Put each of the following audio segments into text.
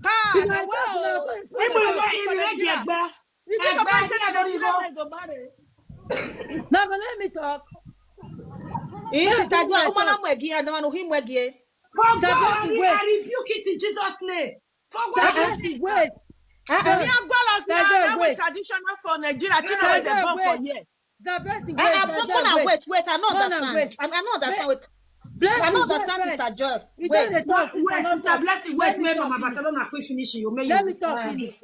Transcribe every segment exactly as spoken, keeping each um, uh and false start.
Ah, na well o. People wey, people wey dey gba. You think about say na Nigeria go marry? Now, but let me talk. Eh, Sister Joy, ụmụ na-amụ egi ya, na ụmụ him egi. For God, I rebuke it in Jesus' name. For God, Wait. Traditional for Nigeria, children wey dey born for here. The blessing, wait, wait, wait. I no understand. I no understand. Wait. I no understand, Sister Joy. Wait, wait, Sister Blessing, wait, make Mama Barcelona quick finish you. Let me talk finish.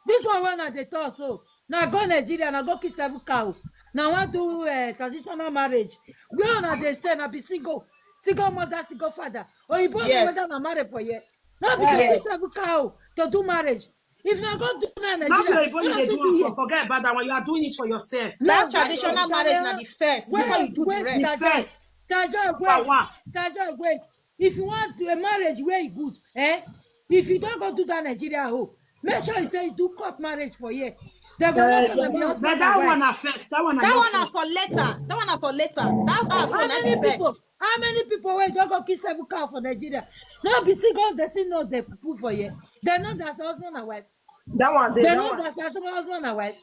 This one when I dey talk so. Now go Nigeria, now go kiss seven cow. Now want to uh, traditional marriage. Where una dey stay, na be single, single mother, single father. Or you born whether na married for here. Now be kiss seven cow to do marriage. If na go do na Nigeria, you dey do am for. Forget about that one. You are doing it for yourself. That traditional marriage na the first before you do the rest. Tajo, wait. Tajo, wait. If you want a marriage where e good, eh? If you don't go do that Nigeria home, make sure you say you do court marriage for here. They go uh, but that one na first. That one na for later. That one na for later. That house na the first. How many people wey don go kiss seven cow for Nigeria? No be single dey see no dey put for here. They know that husband and wife. That one dey. They know that husband and wife.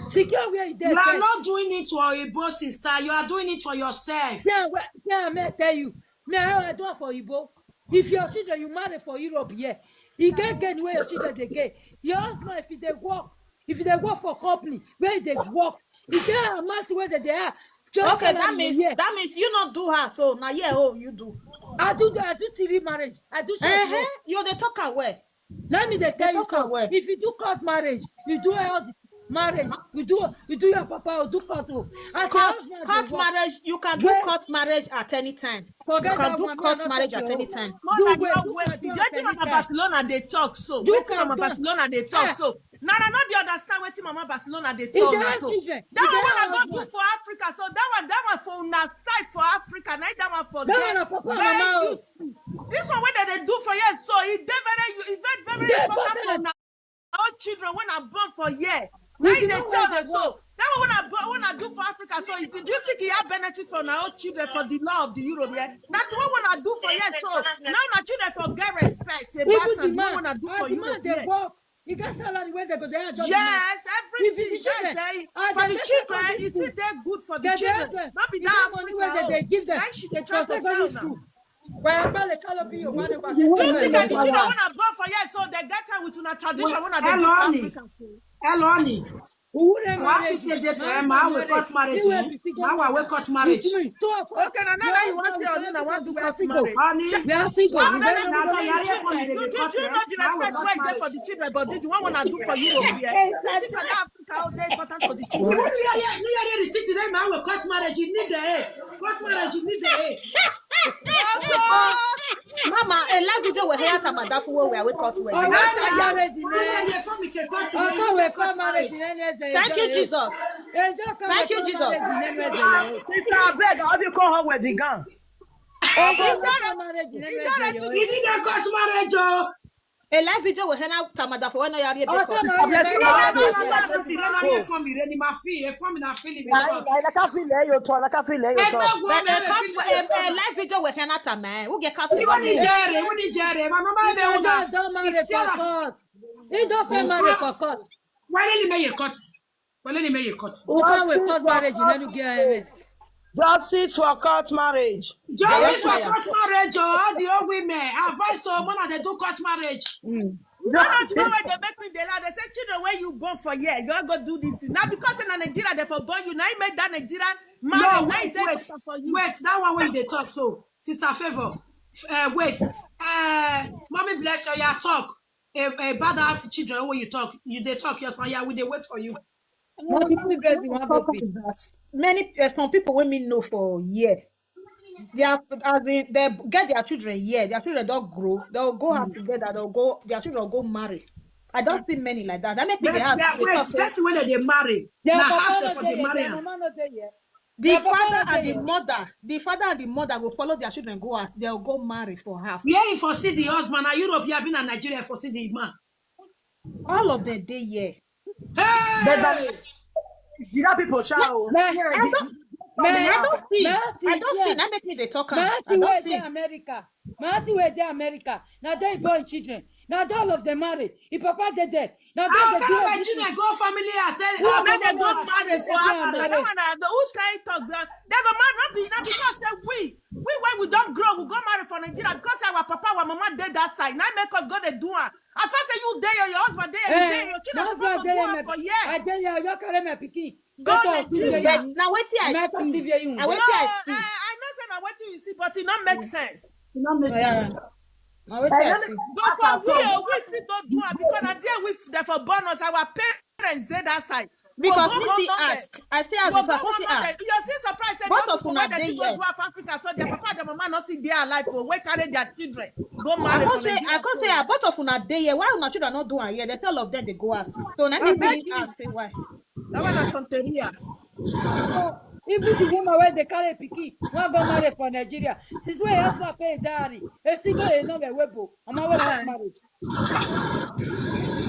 Secure where you dey. You are not doing it for Igbo, sister. You are doing it for yourself. Yeah, well, yeah, may I tell you. Me, I do it for Igbo. If your children you marry for Europe, yeah, you get gain where your children they get. Your husband, if they work, if they work for company, where they work, if they are amount where they are. Okay, that means that means you not do her so now. Yeah, oh, you do. I do the, I do three marriage. I do. Uh-huh. You the talk away. Let me dey tell you something. If you do court marriage, you do all the marriage, you do you do your papa or do court o. As your Court, husband court dey work, marriage, you can do Wait. court marriage at any time. You Forget can that do one, court man, marriage no at talk any o. time. More Do than well, that do way. well, do The well, thing do on well. Barcelona they talk so. Do Wetin Mama well, do Barcelona they talk Ah. So. No, no, no, they understand wetin Mama Barcelona they If talk they na have so. children, That if one they when I have go do husband, for Africa, so that one, that one for una side for Africa, na that one for that get one na papa and very mama o. Useful. This one wey dem dey do for here, so e dey very, u- e very, very Dey important for important. Una own children when are born for here. We Now e dey dey know tell where them they work. So that one when I born, when I do for Africa, so do you think e have benefit for our own children for the law of the Europe? Yeah, na the one when I do for here, so now na children for get respect about Even the am. The one man, when I do for as the man Europe, dey yeah. Work, he get salary wey they go dey enjoy the man. Yes, If the everything. Yes, children, eh, as for they the dey children, secondary e still school, dey good for the they dey children. help them. Not be E that get money Africa wey they own. dey give them. Na she dey For try to tell secondary now. School. Well, well, they call up you, one, one, Do you think that the one. Children when I born for here, so they get time with una tradition when I dey Hello, do for honey. Africa? So. Hello, honey. Who dey So I married? fit say that Man um, wey I will married. cut marriage. You wey Eh? be single Ma, I man. will cut marriage. With me. Two of us. Okay, now now Your you want husband to with know now everything want do we are cut single. Marriage. Honey, We are single. ma, We na don't na know na where yare you phone dey. dey Do, dey do cut. you Eh? know the Ma, I will respect cut wey dey for marriage. the children, but the one wanna do for Europe here. You think that Africa how dey important for the You children? want to hear, you hear, you hear the city name? I will cut marriage. You need the eh. Cut marriage. You need the eh. Ọkọ. Mama, a live video will hear Tamada for where we cut Oh, wedding. we cut marriage in Mama, any. you phone me can cut Oh, marriage. come we cut marriage in any. Thank you, Jesus. Enjoy come Thank we you, cut Jesus. marriage in any. Sister, I beg, how you come home with the gun? Enjoy come marriage in any. You need to cut marriage, oh. A live video will hear Tamada for when I hear Oh, because come on, Bless we you. cut Mama, marriage. Mama, Mama, you know you phone me, then my fee, you phone me, na feeling me. I I can't feel it, you talk. I can't feel it, you Ẹgbẹ́ talk. wo But ni a ẹ cut fi a, a live video will hear Tamada. Who get cut? Wọ́n ní jẹ́rẹ̀, wọ́n ní jẹ́rẹ̀. Mama, mama, ẹ bẹ̀ wọ́n He just don marry for court. He don fit marry for court. Wọ́n lé ní mẹ́yẹ cut. Wọ́n lé ní mẹ́yẹ cut. Who come we cut marriage in any get amen. Justice for court marriage. Justice for court marriage, oh, all the old women. Advice, oh, mona, they do court marriage. No, no, the one wey dey make me dey laugh. They say children wey you born for here, you go do this thing. Now because in Nigeria they for born you, now you make that Nigerian marriage. No, Now wait, e dey wait, better for you. Wait. That one when they talk, so Sister Favor, uh, wait, uh, Mommy bless you, yeah, talk. Uh, uh, about that children when you talk, you they talk, yes, yeah, we they wait for you. Na the only person we wan go be. Many uh, some people women know for year. They are as in they get their children here. Their children don't grow. They'll go house together. They'll go. Their children will go marry. I don't see many like that. That make me Wait, dey ask. yeah, They wait, talk say, that's the way that they marry. Their Now papa ask no them for dey the here. marry. Their mama no dey here. the Their papa father no and dey the here. Mother, the father and the mother will follow their children go house. They'll go marry for house. Yeah, if I see the husband, now Europe, yeah, been in Nigeria, if I see the man. All of them dey here. Hey! But that, did that people shout? Nah, Yeah, I the- don't- I Nah, don't see. nah, I don't see. yeah. That make me dey talk. My Am. I auntie don't wey see. Dey America. My auntie wey Dey America. Now they born children. Na all of them marry. If papa dey there, na How dem dey do can my everything. Children go family house? Say, Who "Oh, make no, dem go no, marry no, for no, Africa? no, That no." One na the which kind talk be that? They go marry not be not because say we we when we don't grow we go marry for Nigeria because our papa our mama dey that side. Now make us go dey do am. As far say you dey your your husband dey you dey Eh, your children na supposed husband to dey do here, am my for I here. dey here, you carry my pikin. Go Let us do Nigeria. the But na wetin I America see. T V you. Na No, wetin I I, see. I know say na wetin you see, but e no make sense. It no make sense. Na wetin I see. But for we, oh, we fit don't do am because na there we f- dey for born us. Our parents dey that side. We Because go me one still number. ask. I still We ask go before. I go come one still number. ask. You see surprise say Both those of people una wey dey dey still go here. do am for Africa so their papa and their mama no see dey alive for wey carry their children go I marry come for say, Nigeria. I come say, ah, both of una dey here. Why una children not do am here? They tell of them they go ask. So na I me beg me you. Ask say why. That one na tonteria. So, even the woman wey dey carry pikin wan go marry for Nigeria, since wey husband pay dowry, e still go e no be webo. Ọmọ wey wan marriage.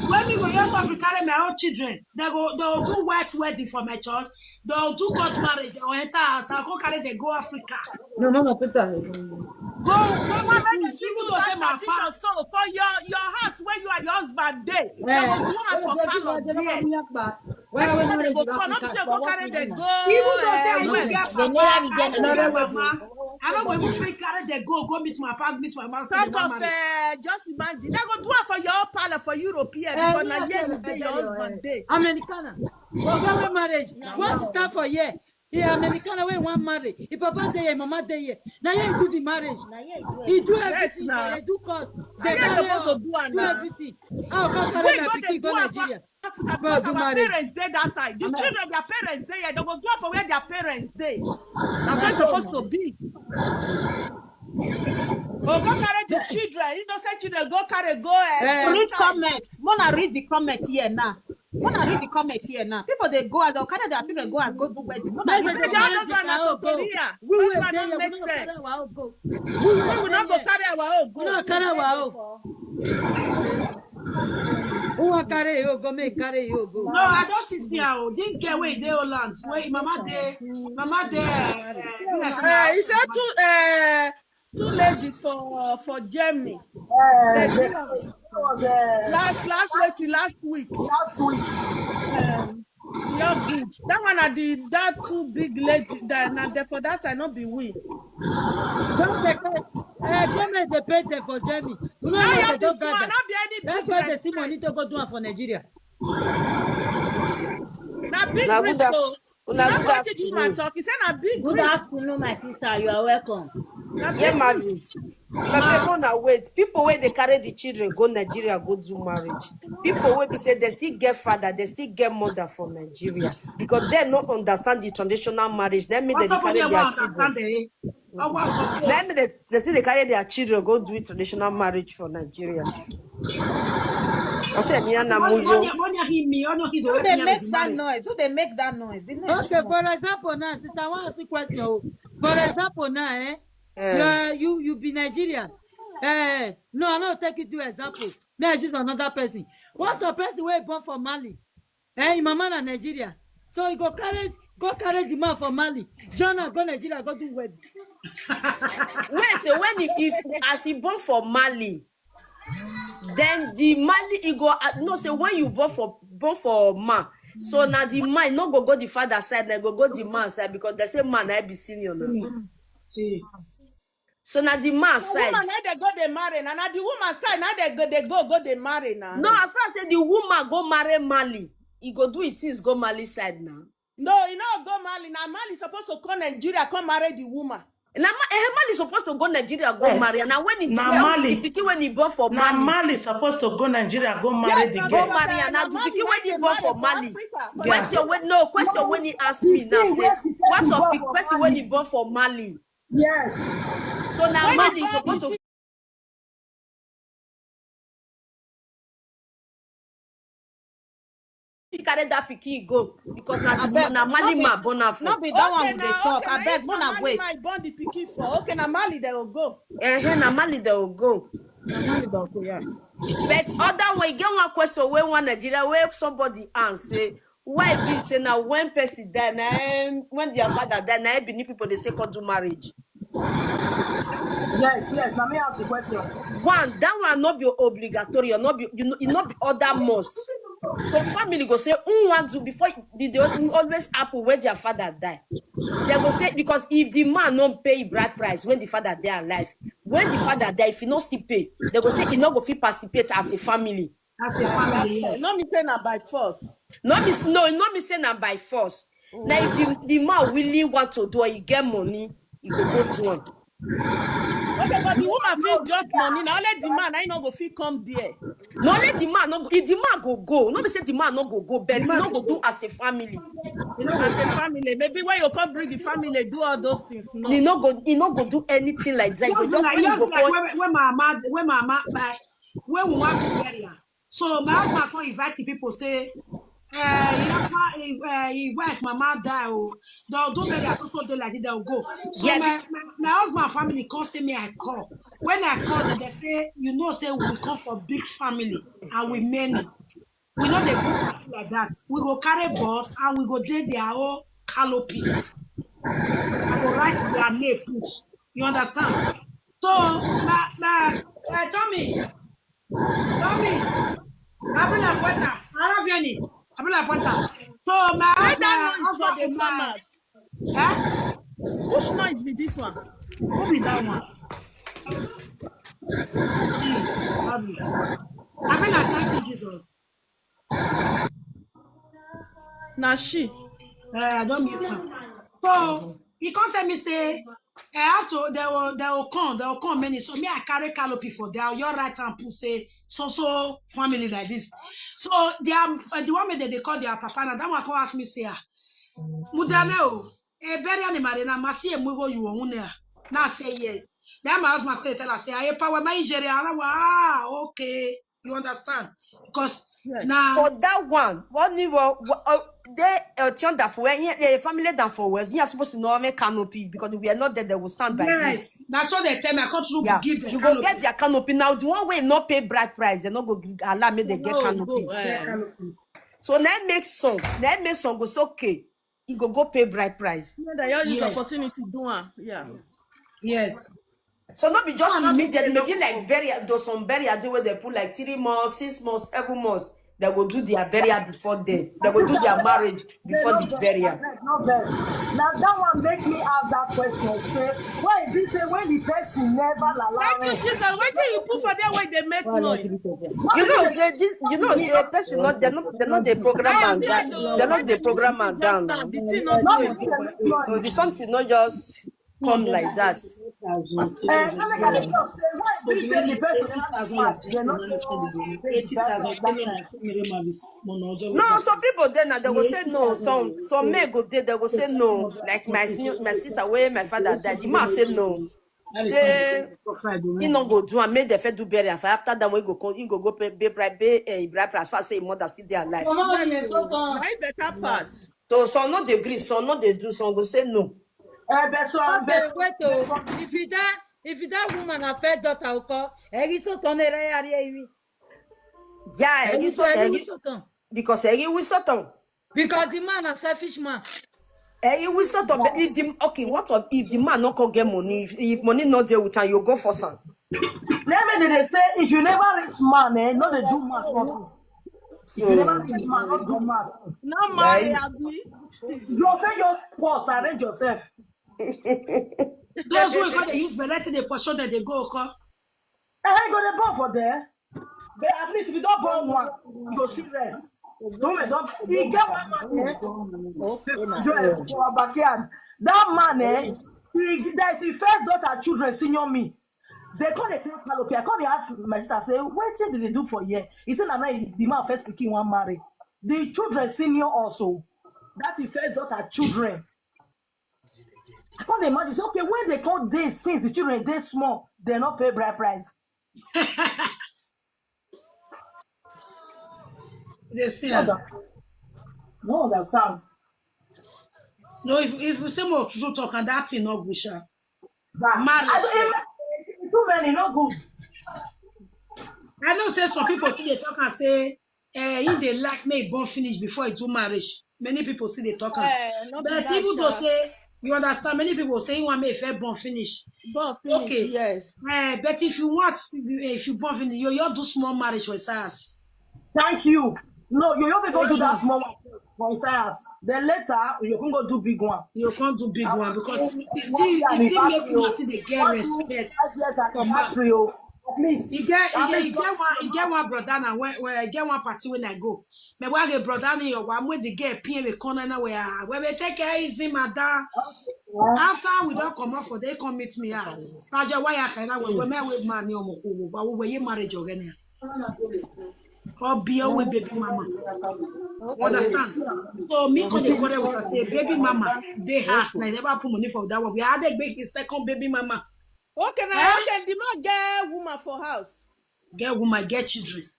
When we go use Africa, carry my own children, they go they will do white wedding for my church. They will do court marriage. They will enter house. I go carry they go Africa. No, no, no, put that. Go go with me. Even though say my Tradition. pa, So for your your house where you and your husband dey, they Eh, go do am for wey parlor dey there. do am, They wey go dey go do come. Not say Africa, go what carry we they do. go. Even though say I eh, no well, get They papa, never I get no get another mama, I no go even fit carry they go go meet my pa, meet my mama. Talk of uh, just imagine. They go do am for your parlor for Europe here Eh, because me na I here tell you you, dey I your tell you, husband eh, dey. Americana. But where we marriage? One sister for here. He Americana wey wan marry. If papa dey here, mama dey here. Na here he do the marriage. Na here you He do Yes, everything. now. They do court. Na They here carry suppose to out, do am do now. Everything. How come carry We my go dey pikin do go am for Nigeria? Africa Go because do our marriage. Parents dey that side. The children, their parents dey here. They go do am for where their parents dey. Na so it's supposed to be. Oh, go carry the children. Innocent children, go carry, go eh, Eh. go Read outside. Comment. Mona read the comment here now. Mona read the comment here now. People they go out, they'll carry their children go and go do wedding. Mona Make read the They the dey all comment. those one na America, oh, go. Tontoria. We That will one dey no here. We make no go carry sense. our own go. We will not go carry our own We no go. carry our own. Who wan carry you go? Make carry you go. No, I don't sit here. Oh. This girl wait dey Holland. Wait, mama dey, mama dey. Uh, Uh, he said two uh, two ladies for for Germany. They do am was uh, last last week last week. last week. Um, your good. That one are the that two big lady that na there for that side not be we. Don't take it. Eh, Germany dey pay them for Germany. You know Now what you they have don this one, gather. not be any That's big why they like see money to go do am for Nigeria. na big Na risk. good af- So una that's good why I take you my afternoon. talk. He said na big Good risk. Afternoon, my sister. You are welcome. Na Yeah, big risk. Mavis. But people na wait. People wey dey carry the children go Nigeria go do marriage. People wey be say they still get father, they still get mother for Nigeria because they no understand the traditional marriage. That mean they What's dey up with carry your their mouth? children. Understand the. Oh, what's up? That mean they, they still dey carry their children go do traditional marriage for Nigeria. I said, "Ni ana Money, muyo." money, money, him me. Oh no, he Who don't they help me make with that marriage. Noise? Who they make that noise? The noise Okay, too for much. Example now, sister, I want to ask you question. Oh. For example now, eh? Eh. Yeah, you you be Nigeria. Eh, no, I no take you to example. May I use another person? What a person wey born for Mali? Eh, him mama na Nigeria. So he go carry go carry the man for Mali. Jonah go Nigeria go do wedding. Wait, eh, when he, if as he born for Mali, then the Mali he go uh, no say when you born for born for man, so now the man no go go the father side, they go go the man side because they say man I be senior now. See, So now the man The woman side. na they go they marry na na the woman side na they go they go go they marry na. No, as far as say the woman go marry Mali, he go do it things go Mali side now. No, you know go Mali na Mali supposed to come Nigeria come marry the woman. Na Ma- eh, Mali supposed to go Nigeria go Yes. marry, and now when he Na well, Mali. The pikin when he born for Na Mali. Mali supposed to go Nigeria go marry Yes, the na Go girl. because marry, uh, and now na the Mali pikin na when he they born marry for for Mali. Africa. For Yeah. Question when no question when he ask me now say what of the person when he born for Mali? Yes. So now When Mali he is supposed to he carry that pikin go because na the Abeg, na Mali no be- man born am for. No be that one Okay we dey now, talk. okay now. Abeg, If Mona na Mali wait. man born the pikin for, okay na Mali they will go. Eh, na Mali they will go. Na Mali go go, yeah. But other way, get one question where one Nigeria where somebody ask say why be say now when person die now when their father die now Benin people they say come do marriage. Yes, yes. Let me ask the question. one, that one not be obligatory, or not be, you know, it not be other must. So family go say, who want to, before the, the always happen when their father die. They go say, because if the man not pay bride price when the father dey alive, when the father die, if he not still pay, they go say he not go fit participate as a family. As a family, yes. No, me say na by force. No, me no, no, me say na by force. Now if the, the man really want to do it, he get money, he go go do am. Okay, but the woman fit drop money. Now let the man, I no go fit come there. No, let the man no go. If the man go go, no be say the man no go go, but he no go do as a family. You know, as a family, maybe when you come bring the family, do all those things. No, He no go, he no go do anything like that. He go just when he go like call. When, when my mama, when my mama, my, when we want to bury her. So my husband come invite the people say, uh, his, husband, his, uh, his wife, mama die. Oh, they'll do bury her so so day like this, they'll go. So Yeah, my, my, my husband family come say me I call. When I call them, they say, you know, say we come from big family and we many. We know they go party like that. We go carry bus and we go dey their own canopy. I go write their name put. You understand? So na na uh, Tommy, Tommy, Abila Kweta, Araviani, Abila Kweta. So my Why that my noise for husband the is come my out? Eh? Which noise be this one? Who be that one? Abila, thank you, Jesus. Na she. Uh, I don't mute her. So he can't tell me say I have to. They will, they will come. They will come many. So me, I carry canopy for there. Your right hand put say so so family like this. So they are uh, the one that they call their papa. Now that one come ask me say, ah, Mudane o, e bury animal na masi e mugo you own there. Now I say yes. Then my husband come tell her say, I power my injury. Ah, okay. You understand? Because Yes. now For that one, what ni wo uh, they uh, turn that for where yeah, family down for where you are supposed to know make canopy because we are not there. They will stand by you. Yes, that's what they tell me. I can't through Yeah, give them you go canopy. Get their canopy now. The one way not pay bride price, they not go allow me they get No, canopy. go, Yeah, uh, canopy. So now make song, now make song go so okay. He go go pay bride price. yeah, they all use Yes. Opportunity do am. Yeah. Yes. So not be just No, no be immediate, say no. Maybe like burial, though some burial do where they put like three months, six months, seven months. They go do their burial before then. They go do their marriage before the burial. No vex. Now that one make me ask that question. Say, why be say when the person never allow Thank you, Jesus. Wetin you put for there wey dey make noise? You know, say this. You know, say person not they not they not the program and down. They not the program and down. The thing not Not dey. make them make noise. So the something not just come like that. Eh, let me tell you say why be say the person never pass. They not No, some people then now they go say no. Some some may go there, they go say no. Like my senior, my sister, where my father died, the man say no. Say he not go do and make the fair do burial. For after that, we go call, he go go pay pay pay pay eh, bride price. Fast say him mother still there alive. Why better pass? So some not they agree, some not they do, some go say no. Eh, but so Okay, wait oh. If you that if you that woman her first daughter will call, Egi so ton ere yari ewi. Yeah, he so he, Soton. Because he we Soton. Because the man a selfish man. He we Soton. But if the okay, what of if the man not go get money? If, if money not there with time, you go for some. Let me they say if you never reach man, eh, no they do man nothing. If you never reach man, no do man. No marry abi. You fit just pause, arrange yourself. Those who go they use belle they pursue them they go call. Eh, you go dey born for there. But at least if you don't born one, you go see rest. Don't don't. He get one man eh, dey for our backyard. That man eh, he there's his first daughter children senior me. They call the town Paloke. I call the ask my sister say wetin did they do for here? He said na the man first pikin one marry. The children senior also. That is first daughter children. I can't imagine. Say, okay, when they call days since the children they small, they not pay bride price. They see No, am. no understand. No, if if we say more true talk and that thing not good, sha. That- Marriage. I don't, too many, no good. I know say some people see they talk and say, eh, if they like me born finish before it do marriage. Many people see they talk and Eh, no be but that, even though sha. Say You understand? Many people say you want me if I born finish. Born finish, Okay. Yes. Eh, but if you want, if you born finish, you you do small marriage for Isaias. Thank you. No, you you can go do that small one for Isaias. Then later you can go do big one. You can't do big one because it One still year it still make anniversary you o. still dey get One year respect. Five years Come back. Anniversary o. At least. E get e At get e least get one e get one brother na when when e get one party when I go. Me wa get brother ni your one when the girl pin me corner na where ah, where we take care easy madam. After we don comot for there, come meet me ah. Sajo why I can we we me with man ni omo ko ba we ye marriage already. Obi o we baby mama. You understand? So me come dey quarrel with her say baby mama dey house na I never put money for that one. We had a big second baby mama. Okay, now okay, the man get woman for house. Get woman, get children.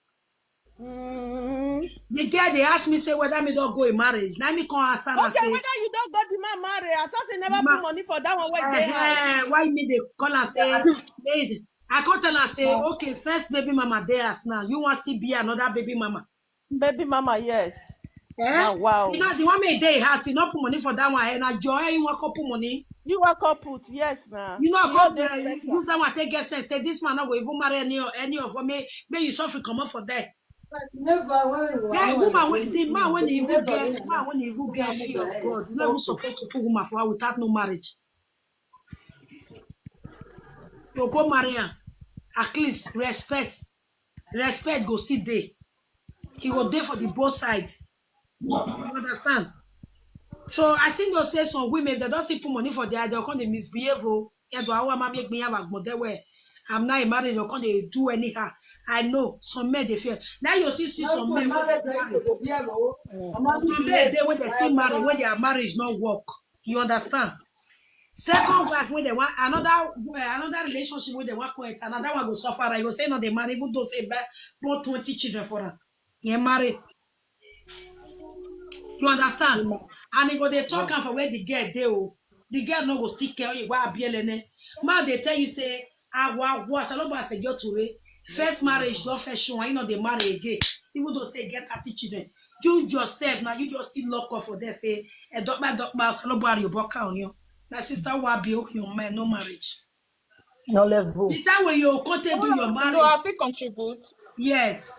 Mm. The girl they ask me say whether me don't go in marriage. Now me come answer and Okay, say whether you don't go the man marry, as I say never Ma- put money for that one where they house. Eh, why me they call and say babe, I can't tell her say okay first baby mama dey house now. You want to be another baby mama? Baby mama, yes. Eh? Now, wow. You know the one me dey house, you not put money for that one. And I joy you want to put money. You work up put, yes, now. You know You come dey there, you special. use that one take get sense. Say this man not go even marry any any of me. May you suffer come up for there. Never when you Then are woman not when the man when he even Never get when man when he even get fear of God, he's not even supposed to put woman for her without no marriage. You go marry her, at least respect, respect go still there. He go there for the both sides. You understand? So I think they'll say some women they don't still put money for their they come they misbehave. Oh, yeah, do I want make me have a model where I'm not married, they come they do anyhow. I know some men they fear. Now you see see some men when they marry. Some men they when they still marry, when their marriage not work. You understand? Second wife when they want another uh, another relationship when they want quit, another one go suffer. I go say no, they marry even though say but born twenty children for her. Yeah, marry. You understand? And he go they talk am for where the girl dey oh. The girl no go still care you why be lene. Man they tell you say awa wa saloba se yo ture. First marriage don't first show you know they marry again. Even though say get thirty children. You yourself now you just still lock up for there say a doctor doctor saloba you book on you. My sister wa be okay your man no marriage. No level. The time when you come take do your No, marriage. I fit contribute. Yes.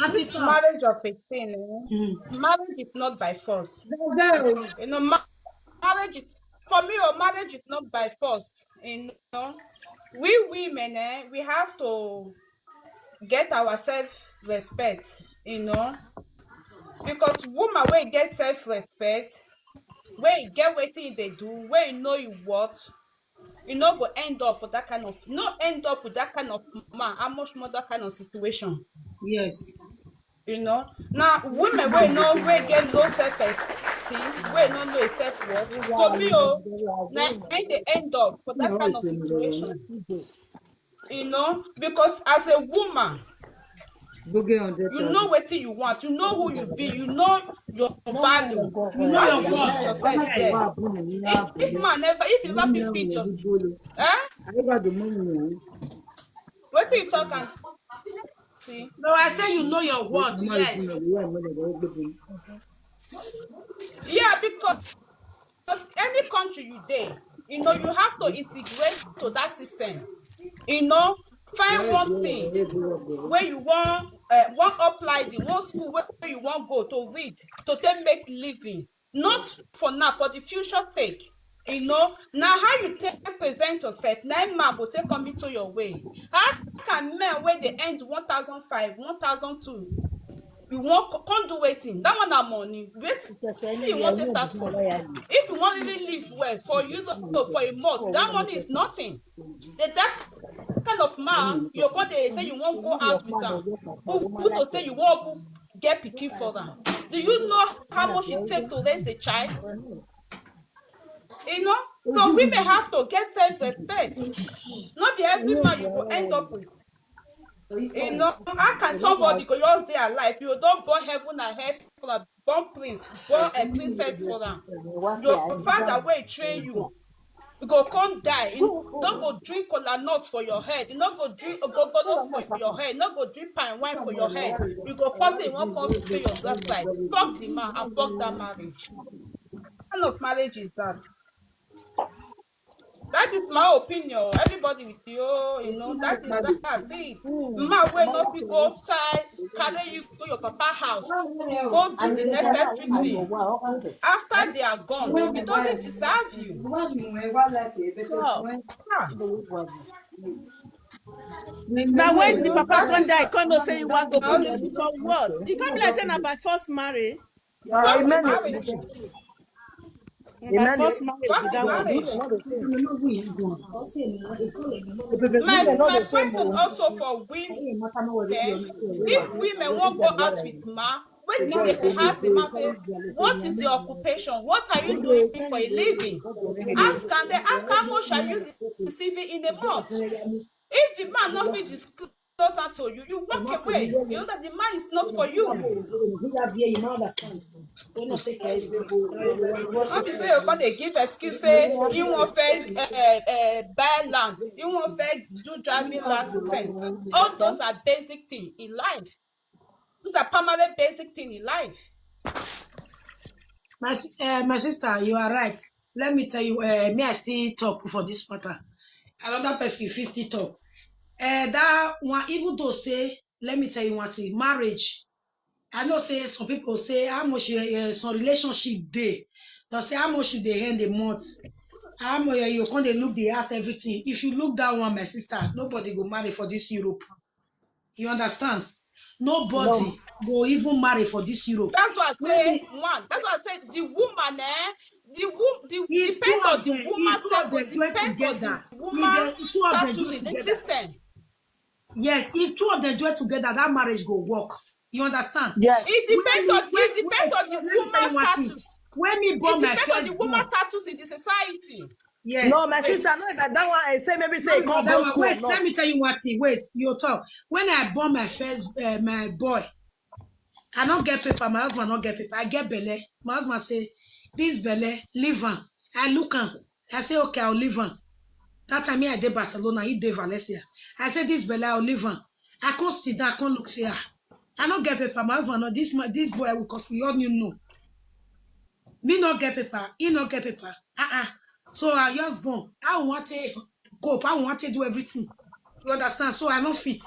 Auntie Flo. Marriage of eighteen, eh? Mm. Marriage is not by force. Very. You know, ma- marriage is for me. Oh, marriage is not by force. You know, we women, eh, we have to get our self respect. You know, because woman wey get self respect, wey get wetin e dey do, wey know you what, you no go end up for that kind of no end up with that kind of man. How much more that kind of situation? Yes. You know, now women wey no wey get low self esteem, wey no know self worth. For me, oh, na I dey end up for that kind of situation. You know, because as a woman, Go get hundred you know wetin you want, you know who you be, you know your value. You know your You worth. put yourself there. If, if man never, if you never fit feed your, eh? I got the money. Wetin you talk am? See, No, I say you know your worth. Yes. Yeah, because, because any country you dey, you know, you have to integrate to that system. You know, find one thing where you want, uh, one apply the one school where you want go to read to take make living. Not for now, for the future sake. You know, now how you take present yourself, now man go take come into your way. How can men where they end one thousand five, one thousand two? You won't can't do waiting. That one na money. Wait, you want to start from. If you want really live well for you to for a month, that money is nothing. The, that kind of man, you go there say you won't go out with them. Who, who to say you won't go get picking for them? Do you know how much it takes to raise a child? You know, so women have to get self-respect. Not be every man you go end up with. You know, how can somebody go just dey alive? You don't born heaven and hell for am, born prince, born a princess for am. Your father wey train you, You go come die. You no go drink kola nut for your head. You no go drink ogogoro for your head. You no go drink palm wine for your head. You go come say you wan come pay your black life. Fuck the man and fuck that marriage. What kind of marriage is that? That is my opinion. Everybody with you, you know, that is that's it. Man wey no fit go tie carry you go your papa house, go do the necessary thing. After they are gone, it doesn't deserve you. Now when the papa come die, come know say you wan go put money for what? E come be like say na by force marry. Amen. Na by force marry be that one. My, my question also for women, eh, if women wan go out with man, wetin dem dey ask the man say, what is your occupation? What are you doing for a living? Ask am, dem ask how much are you receiving in a month? If the man no fit disclose that to you, you walk away. You know that the man is not for you. No be say you come dey give excuse say you wan first uh, uh, buy land, you wan first do driving license. All those are basic thing in life. Those are permanent basic thing in life. My s- uh, my sister, you are right. Let me tell you, uh, me I still talk for this matter. Another person you fit still talk. Uh, that one, even though say, let me tell you one thing, marriage. I know say some people say how much uh, some relationship dey. They say how much you dey end a month. How much uh, you come dey look the house, everything. If you look that one, my sister, nobody go marry for this Europe. You understand? Nobody go even marry for this Europe. That's why I say one. That's why I say the woman, eh? The wo- the If two depends on of the them, woman if two of circle, them join depends on together, the if woman they, if two of them status join in the together, system. Yes, if two of them join together, that marriage go work. You understand? Yes. It depends When on you- when- it depends wait, on the let me tell woman you one thing. Status. When me It born my depends on first the woman born, status in the society. Yes. No, my sister, no, that, that one I say maybe say No, it come that go one, school wait, or let not. Me tell you one thing. Wait, you talk. When I born my first, uh, my boy, I don't get paper. My husband don't get paper. I get belle. My husband say, "This belle, leave am." I look am. I say, "Okay, I'll leave am." That time me I dey Barcelona, he dey Valencia. I say, "This belle, I'll leave am." I can't sit down, I can't look say, "Ah, I don't get paper." My husband, no, this my this boy, because we all knew no. Me not get paper, he not get paper. Uh-uh. So I just born. I want to cope. I want to do everything. You understand? So I don't fit.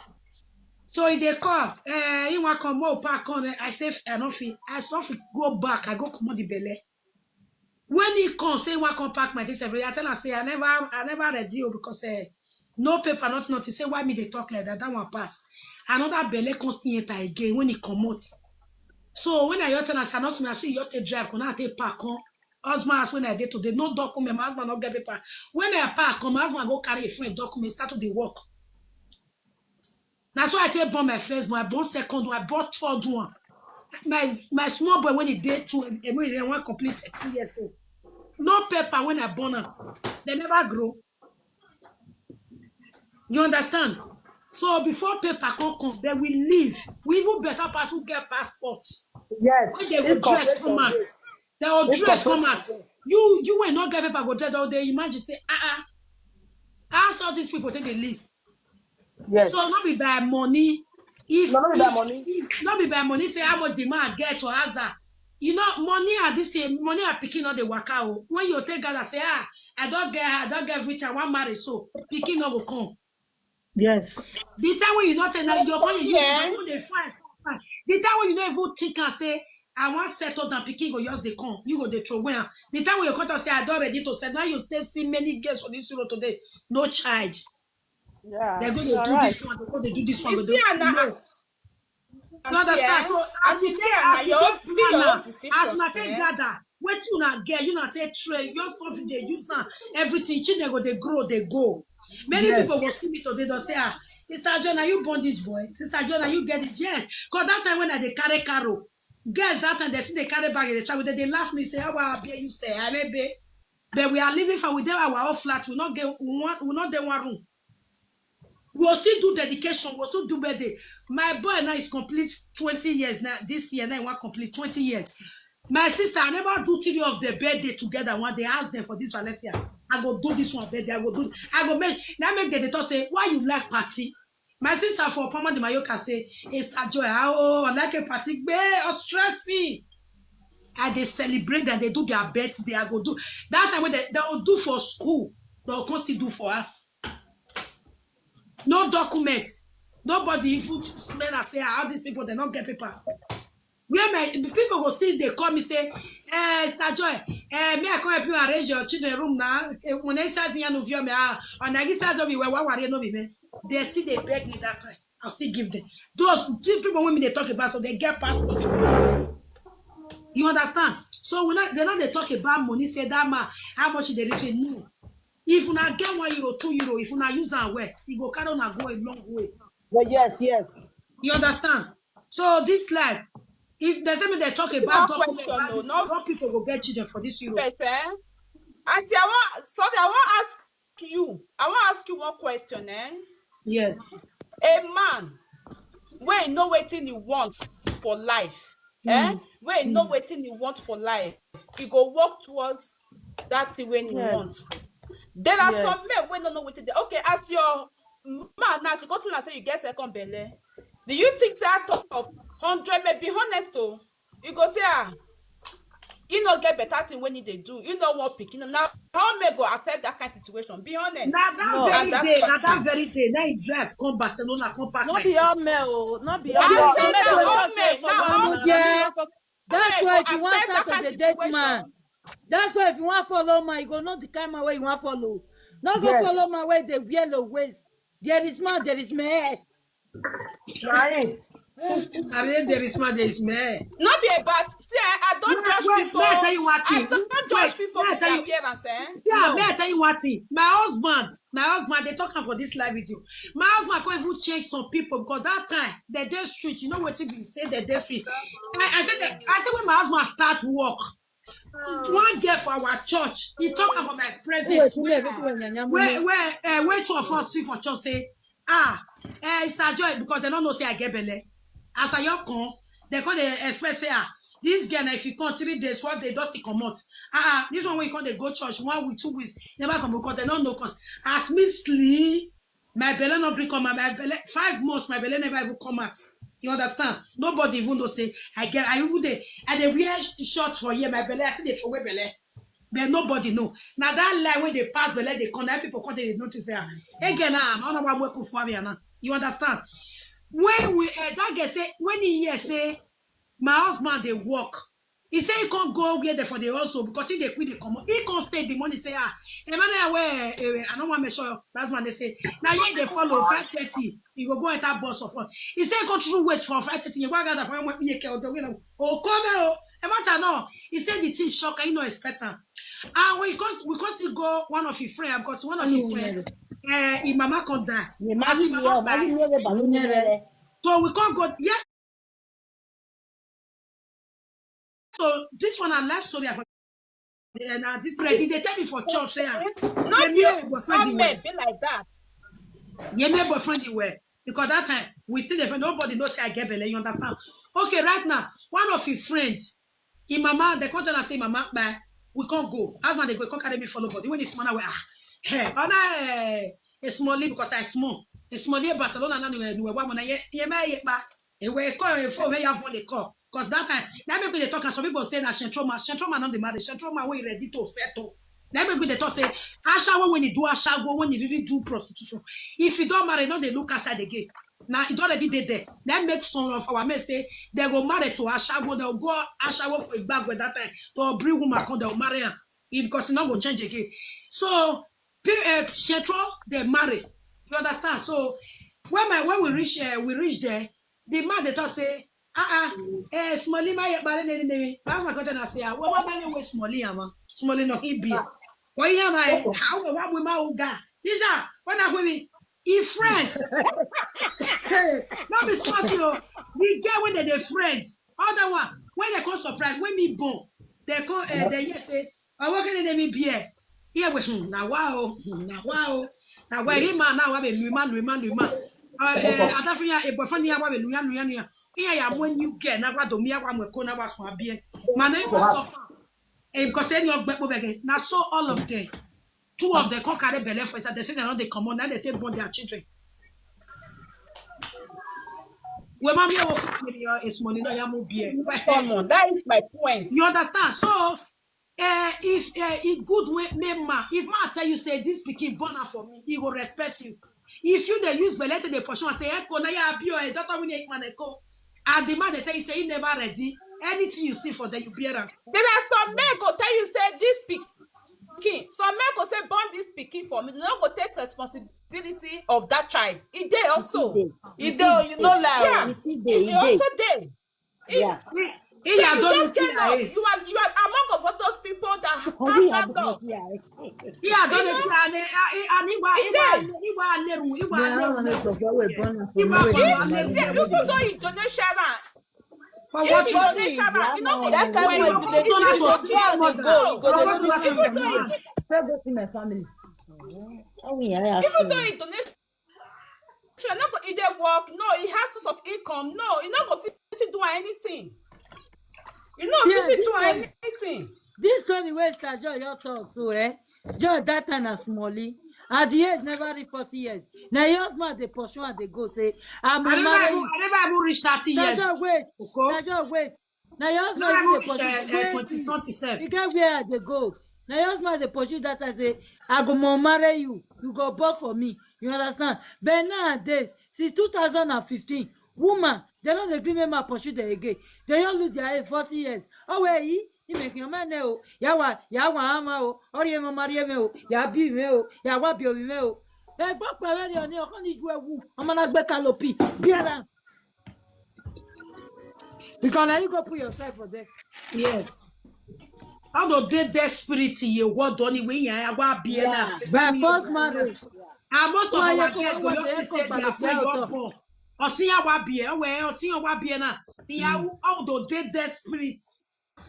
So if they call, eh, he want come more pack on. Eh, I say I don't fit. I suffer go back. I go come on the belle. When he come, say he want come pack my things every. I tell him say I never, I never ready o because eh, no paper, not nothing. Say why me they talk like that? That one pass. Another belle come still enter again when he come out. So when I hear tell us, I not see, I see you take drive, come out take pack come. Husband ask when I did today, no document, my husband not get paper. When I pack come, my husband go carry a friend document, start to the work. Now so I take born my first one, I born second one, I born third one. My my small boy when he did two, and when he one complete thirteen years old. No paper when I born him. They never grow. You understand? So before paper come come, then we leave. We even better pass who get passports. Yes. When they This will dress cooperation come out. dey. They will This dress come cooperation out. You you will not get paper go there. They imagine say, ah ah. How all these people take they leave? Yes. So not be by money. If No, not be by if- money. If, not be by money. Say how much the man get for Gaza. You know, money at this thing, money at picking on the waka. Oh. When you take Gaza, say ah, I don't get, I don't get everything. I want marry, so picking no go come. Yes. The time when you not tell Yes, your money, you yeah. Don't dey find, find. The time when you don't even think and say, "I want settle down," picking go just they come. You go they throw away. Am. The time when you come to say, "I don't ready to settle," now you still see many girls on this road today. No charge. Yeah. They go they You're do right. This one, they go they do this one. It's Go they, there now. No. You understand? So As as you it take, there now, as you your take still plan your now, own decision. As you take Eh? Gather, what you not get, you not take train, your stuff they use and everything. Children go, they grow, they go. Many Yes. People will see me today, they'll say, "Ah, Sister John, are you born this boy? Sister John, are you get it?" Yes. Because that time when I they carry Caro, girls that time they see they carry bag, they travel, they, they laugh me, say, "How are you say? I may be." But we are living for we there our own flat, we not get one, we not get one room. We'll still do dedication, we'll still do birthday. My boy now is complete twenty years now. This year now he want complete twenty years. My sister, I never do three of the birthday together. One they ask them for this Valencia. I go do this one, baby. I go do. I go make. That make them dey talk say, "Why you like party?" My sister for Palma de Mallorca say, "Mister Joy, ah, oh, I like a party, gbe, or stressy." I dey celebrate and they do their birthday. I go do that time when they, they will do for school, they will come still do for us. No documents. Nobody even smell and say, "Ah, all these people, they don't get paper." Where my people go still they call me say, "Eh, Mister Joy, eh, may I come help you arrange your children room now?" Eh, when they say, "You know, me, ah, and I give size of me, where, where, no be me." They still they beg me that time. I'll still give them. Those two people when they talk about, so they get passport. You understand? So when I, they know they talk about money, say that man, how much they reach? No. If una get one euro, two euro, if una use am well, e go carry una go a long way. But yes, yes. You understand? So this life, if there's something they talk about, Not document question, about no, this, not- what people go get children for this euro. First, eh? Auntie, I want, sorry, I want to ask you. I want to ask you one question, eh? Yeah. A man, when he know wetin he wants for life, eh? When he know wetin he wants for life, he go work towards that thing when he Yeah. wants. There are some Yes. men when don't know wetin they. Okay, as your man now, you go to and say you get second belle. Do you think that out of hundred, may be honest, oh, you go say, "Ah, you no get better thing when you dey do. You no want pikin." Now, how men go accept that kind of situation? Be honest. Now that No. very And that's day, fine. now that very day, now he drive come Barcelona, come park No like be all men, oh, no be all I men. say Some men na go all just men, say for na one all man, Yeah. no be all That's men why go if you want accept start that to kind dey of date situation. Man, that's why if you want follow man, you go know the kind man where you want follow. Not go Yes. Follow man where they wear low waist. There is man, there is man. Right. Are there is man, there is man. No be about, see, I, I don't Wait, judge wait, people. May I tell you one I thing? Don't judge Wait, people may I with tell their you- appearance, eh? See, No. May I tell you one thing? My husband, my husband, they talk am for this live video. My husband can't even change some people because that time they dey street. You know what he be say they dey street. I, I said that I said when my husband start work, one girl for our church, he talk am for my presence. Where, where, where, uh, where two of us see for church say, "Ah, eh, Mister Joy," because they don't know say I get belle. As I come, they come they express say, "Ah, this girl, if you come three days, four days, just come out. Ah, ah, this one when you come, they go church one week, two weeks, never come because they don't know." Cause as Miss Lee, my belle not bring come out. My belle five months, my belle never even come out. You understand? Nobody even know say I get. I even they and they wear sh- short for here. My belle, I see they throw away belle. But nobody know. Now that line when they pass belle, they come. That people come, they notice say, "Ah, again, ah, I'm not one work for now." You understand? When we uh, that girl say when he hear say my husband they work, he say he can't go where they for the also because he they quit the come. He can't stay the money say, "Ah, Emmanuel, where uh, I don't want to make sure." That's when they say now yeah they follow five thirty. You go go enter bus of one. He say he can't through wait for five thirty. You go gather for him. You can do. Oh, come here. Oh, e matter no. He said the thing shock. I no expect am. And we cause we cause still go one of his friend because one of his friend, uh, his mama come die. Imagine me, oh, imagine me, oh, balloon me, eh. So we can't go. Yes. So this one a life story. I for- And uh, this lady they tell me for church say, ah, No yeah, me be and boyfriend some dey men well. Be like that. Yeah, me and boyfriend dey well because that time we still dey friend. Nobody know say I get belle. You understand? Okay, right now one of his friends, his mama, they come tell her say, "Mama, bye, we can't go." Husband they go come carry me follow body when it's man away. Ah, hey, oh no, eh, it's small because I small. It's small here Barcelona now. Anyway, anyway, one month, yeah, yeah, my yeah, but anyway, call a phone where you have phone they call. Cause that time, that make me they talk and some people say that Central man, Central man not the marriage, Central man we ready to fair to. That make me they talk say, "Ashawo when you do Ashawo, when you really do prostitution, if you don't marry, no they look outside the gate." Now it already did there. That makes some of our men say they go marry to Ashawo, they'll go Ashawo for a bag with that time. They'll bring woman come, they'll marry her. It because it not go change again. So uh, Central they marry. You understand? So when my when we reach uh, we reach there, the man they talk say, "Ah ah, eh, Smolly my yet ballet name name." That's my content. I say, "Ah, what about you with Smolly ama? Smolly no he be. What you am I? How what we my old guy? These are when I women in friends." Hey, not be smart, you know. The girl when they they friends. Other one when they come surprise when me born, they come uh, they yes say, "I work in the name beer." Here we hmm, now wow, hmm, now wow. Now where him man now have a Louis man, Louis man, Louis man. Uh, uh, other friend a boyfriend here have a Louis, Louis, Louis. Here ya when you get now what do me what we call now was one beer. Man, I was so far. Eh, because any of people again. Now so all of them. Two of them come carry belle for inside. They say they no dey comot. Now they take born their children. Well, mommy, I will come here. It's money. No, you move here. Come on, that is my point. You understand? So, uh, if uh, it good way, make man. If man tell you say this pikin born am for me, he go respect you. If you dey use belle take dey pursue and say, "Echo, na ya be your daughter, we need man echo." And the man dey tell you say he never ready. Anything you see for there, you bear am. There are some men go tell you say this pikin. Some men go say born this pikin for me. They no go take responsibility of that child. E dey also. E dey, you no lie. Yeah, You see, e dey, dey e also dey. dey. If Yeah. He, he ya you don't don't see get love, I. You are you are among of all those people that have Orí that àbúrò love. sí ààrẹ. He ya don't see I. And he wa he wa he wa leru he wa Ní àwọn leru. ọmọ ìgbọ̀fẹ́ wẹ̀ bọ́nà He fún wa mi. for If our they leru. Even though you donate share am, For if what you you donate see? share am, you no go That kind when way, you if go they do give that you the for two and they go, you go dey Even sweet though you. you do it, Say go to my family. How we are even though you donate share, no go e dey work. No, e have source of income. No, e no go fit fit do anything. You no See, fit fit this do one, anything. this story wey Sir Joy just talk so, eh? Joy that time na smallie. At the age never reach forty years. Na your husband dey pursue and dey go say, "I'm I never married." even I never even reach thirty Sir years. Joy, wait. Okay. Sir Joy, wait. Na your I husband never even even dey reach pursue. uh, uh, Wait. twenty something self. E get where I dey go. Na your husband dey pursue that time say, "I go more marry you. You go born for me." You understand? But nowadays, since two thousand and fifteen, woman, they no dey gree make man pursue them again. They don lose their age, forty years. Oh, wait, he, he make your man o. Yawa, yawa, ama o. Ori emo mari eme o. Ya bi me o. Ya wa bi obi me o. Ẹ gbọ́ pẹ̀lú ẹni ọ̀ní ọkọ ní ju ẹwu. Ọmọ náà gbé canopy. Bí ara. Because na you go put yourself for there. Yes. How do they desperate ye what done we ya wa be na. By force marriage. And most of Why our you girls go go want just to say come they are back for out your of- born. Or see how wa be, eh, where or see how wa be na. How how do they desperate?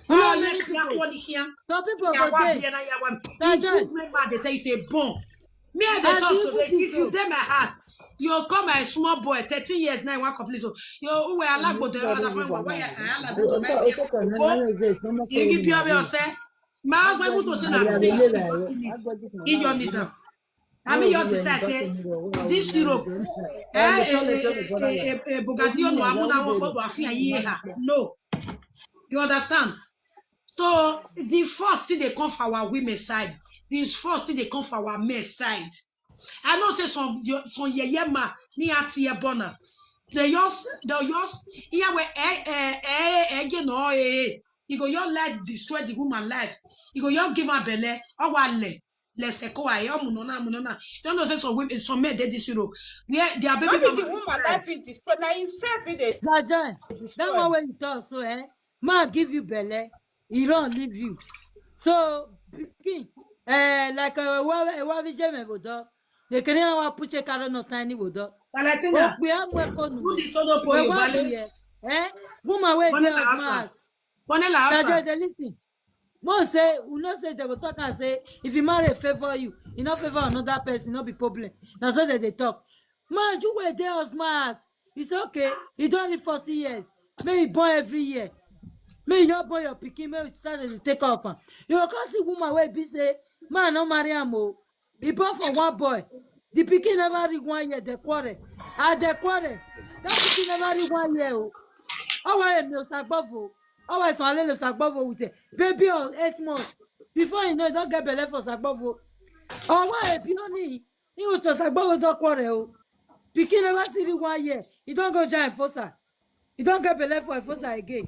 You know Oh, many yes, that people. One here. Some people Yeah, go wa there. be na ya wa. That If just- good member they tell you say born. Me I dey As talk you today. put it If you so. Dey my house, you come my small boy, thirteen years now, one complete so. You who were alagbo the other friend were why I alagbo my place. You give your bill say. My husband who to say na Yeah, thing yeah, you yeah. must in it. He don't need them. I mean, you have to say, say this Europe, eh, eh, eh, eh, eh, eh, Bugatti, you know, I'm on our go to Afia, yeah, no. You understand? So the first thing they come for our women side, this first thing they come for our men side. I know say some some yeye ma ni ati ebona. They just they just here where eh eh eh eh you know eh. You go your life destroy the woman life. You go your give her belle. Oh wale. Let's say ko ayo munona munona. You know say some women some men they this Europe where their No baby be the mama. Woman life fit destroy. Na himself fit dey Zajan, that destroy. One wey you talk so, eh? Man give you belle, he run leave you. So pikin, eh, like a wa wa vijeme bodo. The Kenyan wa puche karo no tiny bodo. Valentina, Okwe amwe konu. who the todo for you, Vale? Eh? Woman wey One dey and a half house. One and a half. Sajo, they listen. Mo say, we no say they go talk and say, if you marry, favor you, you no favor another person, no be problem. Na so that they talk. Man, you were there as mass. It's okay. He don't reach forty years. May he born every year. May you not born your pikin. May you start to take up. Am. You go come see woman wey be say, man no marry am o. He born for one boy. The pikin never reach one year. They quarrel. Ah, they quarrel. That pikin never reach one year o. How are you, Sagbovo? How are you, Sagbovo with a baby of eight months? Before you know, you don't get belle for Sagbovo. Oh, why a pioneer? He was to Sagbovo don't quarrel o. Pikin never see reach one year. He don't go join Fosa. You don't get belle for Fosa again.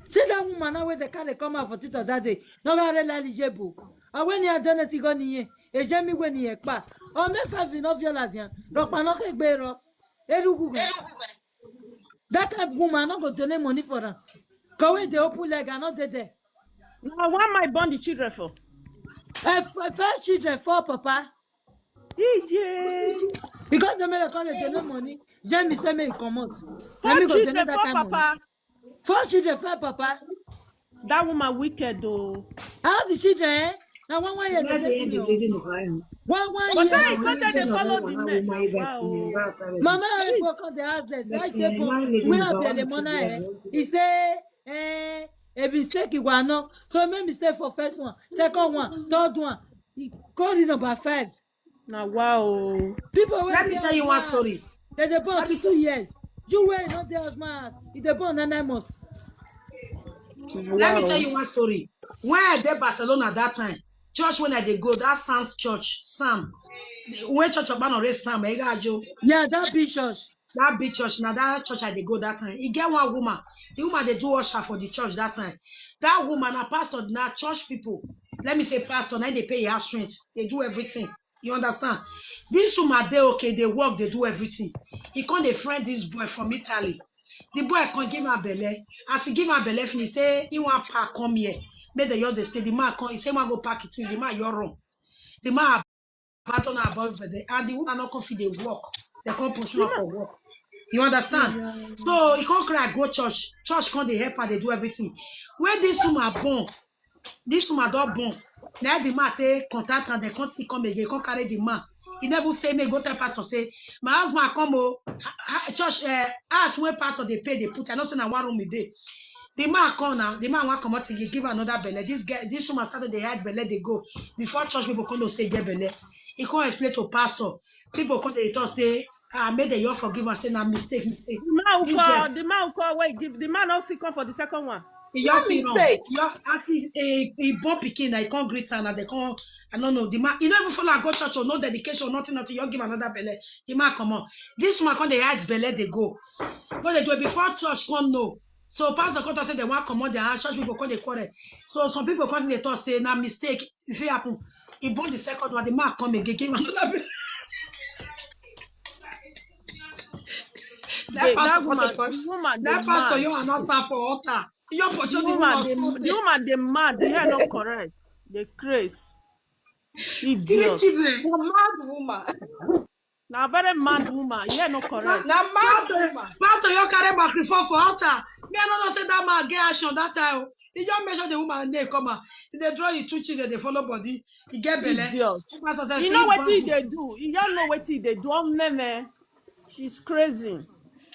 See that woman now where the car they come out for Tito that day. No very eligible. And when you are done it, you go niye. Ejemi when you pa. Or me five in of your ladian. Rock man okay gbero. Erugu. That kind of woman not go donate money for her. Go away the open leg and not dey there. Now, why am I born the children for? Eh, f- First children for papa. Ije. Because they make call they donate money. Jamie say make come out. Four children for papa. Four children for papa. That woman wicked though. How the children? Eh? Now one one year the person. One one year. But I can't tell they follow the men. Wow. Mama, I go come the house. They say, "Hey, people, we have the money." Eh? He say, "Eh, a mistake you want no." So make mistake for first one, second one, third one. He called it number five. Now, wow. People wey Let me dey tell you one house, story. They dey born two years. You wey no dey house man, e dey born nine months. Let me tell you one story. When I dey Barcelona that time, church when I dey go, that Sam's church, Sam. When church Obano raise Sam, Egajo, Yeah, that big church. That big church, now that church I dey go that time. E get one woman. The woman dey do usher for the church that time. That woman, a pastor, na church people. Let me say pastor, now they pay her strength. They do everything. You understand? This woman, they okay, they work, they do everything. He come dey friend this boy from Italy. The boy come give her belle. As he give her belle, finish say he want pack come here. Make the yard dey stay. The man come, he say man go pack it in. The man, you're wrong. The man abandon her boyfriend, and the woman not come fit dey work. They come pursue her for work. You understand? So he come cry go church. Church come dey help her, they do everything. When this woman born, this woman don born. Now the man take contact and they come still come again, come carry the man. He never say me go tell pastor say my husband come oh, ha- ha- church uh, ask when pastor they pay they put. I know say na one room a day. The man come now. The man want come out again, give another belle. This girl, this woman started they hide belle they go before church people come to say get belle. He come explain to pastor. People come they talk say ah made the your forgive and say na mistake mistake. The man who This call, girl- the man who call, wait, give the man not still come for the second one. He just What still wrong. mistake? Yeah, as he he, he born pikin, I can't greet her and they can't. I don't know the man. He don't even follow her go church or no dedication, nothing, nothing. You give another belle. The man come on. This man come they hide belle they go. Go they do it before church come know. So pastor come talk say they want come on their hand. Church people come they quarrel. So some people come they talk say na mistake. If it happen, he born the second one. The man come again give another belle. That, that woman, the woman, That the pastor, mad. You are not stand for altar. You pursue The the woman, woman. the, So the woman, the mad, the hair not correct. The craze. Three Idiot. children. Na mad woman. Now very mad woman. Yeah, not correct. Na mad Pastor, woman. Pastor, you carry microphone for altar. Me, I don't know say that man get action that time. He just measure the woman name come out. He dey draw you two children, they follow body. He get belle. Idiot. Pastor say, You "See, know what bounty." They do. You don't know what they do. Oh, man, man. She's crazy.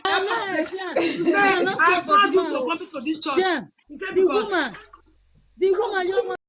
He say, "I found you to come to this church." Yeah. He said, The "Because woman, the woman, your